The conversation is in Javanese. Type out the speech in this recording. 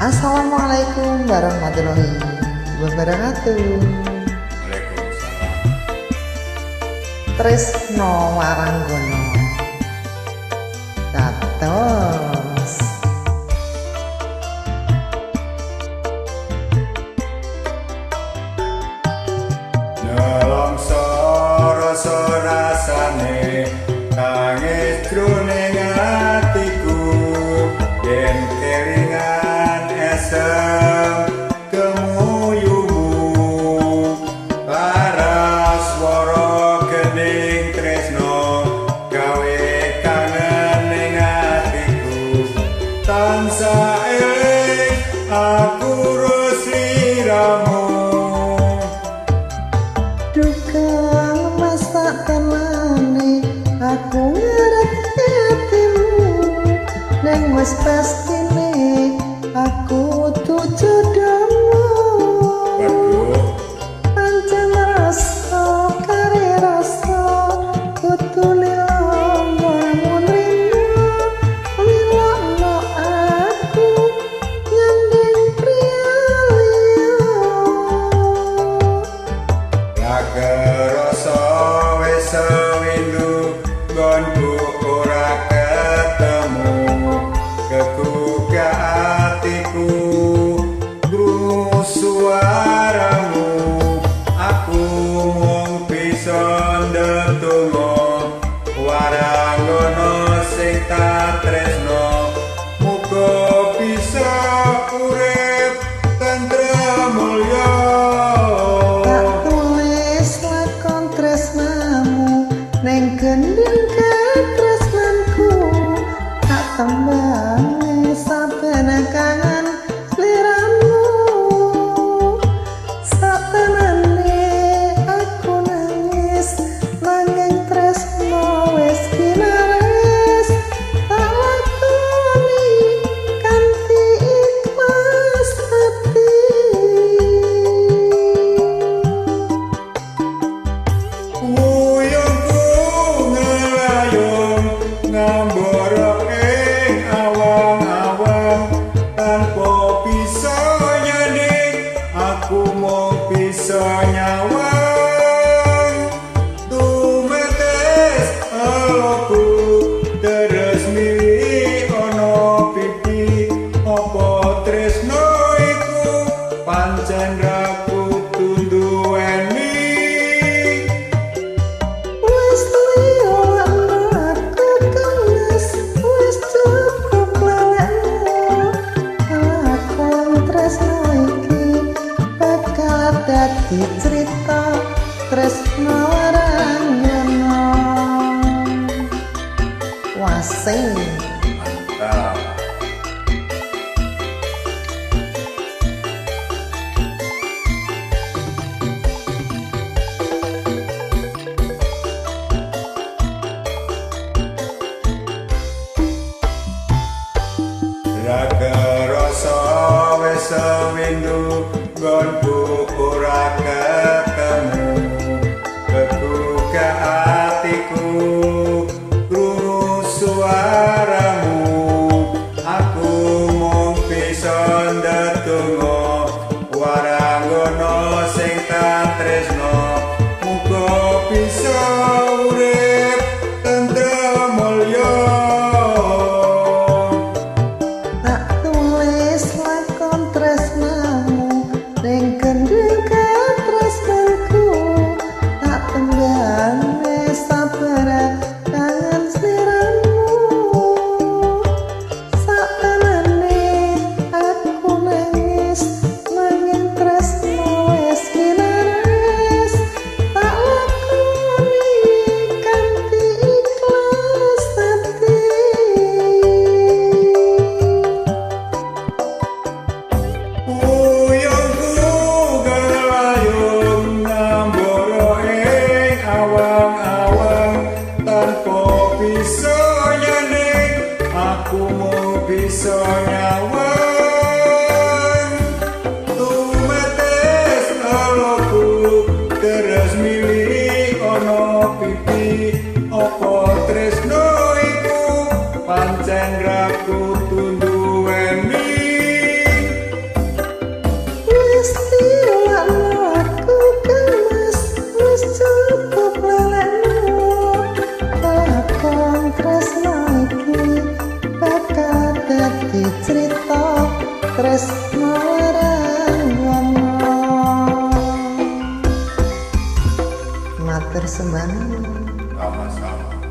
Assalamualaikum warahmatullahi wabarakatuh. Waalaikumsalam. Tresno Waranggono dados nelongso rasa rasane nangis jroning atiku yen kelingan esem kemuyumu laras swara gending tresno gawe kangen ning atiku tansah eling aku sliramu. Duka masak temane aku ngerti hatimu neng wis pastine aku jodohmu. Waduh, pancen rasa kare rasa kudu lila lamun rino lilakno aku nyanding priya liya. Raga rasa wis sewindu nggonku ora ketemu kegugah atiku krungu suaramu aku mung bisa ndedonga waranggono sing tak tresno muga bisa urip tentrem mulya. Tak tulis lakon tresnamu ning gending katresnanku tak tembange saben kangen sliramu. Satenane aku nangis nanging tresno wis kinares tak lakoni kanthi ikhlas ati. Wuyungku ngelayung ngambara ing awang-awang tanpa bisa nyanding aku mung bisa nyawang tumetes eloku terus mili ana pipi apa tresno iku pancen ra kudu nduweni. Wis lilakno aku kenes, wis cukup lelekmu. Lakon tresno iki bakal dadi crita tresno waranggono. Wasing. Mantap. Raga rasa wis sewindu nggonku ora ketemu kegugah atiku krungu suaramu aku mung bisa ndedonga waranggono sing tak tresno muga bisa urip tentrem mulya. Tak tulis lakon tresnamu ning gending katresnanku tak tembange sabar kangen sliramu. Satenane aku nangis nanging tresno wis kinares tak lakoni kanthi ikhlas ati. Wuyungku gelayung ngambara ing awang-awang tanpa bisa nyanding aku mung bisa nyawang tumetes eloku terus mili ana pipi apa tresno iku pancen ra kudu nduweni. tresno ora. Matur sembah nuwun. Sama-sama.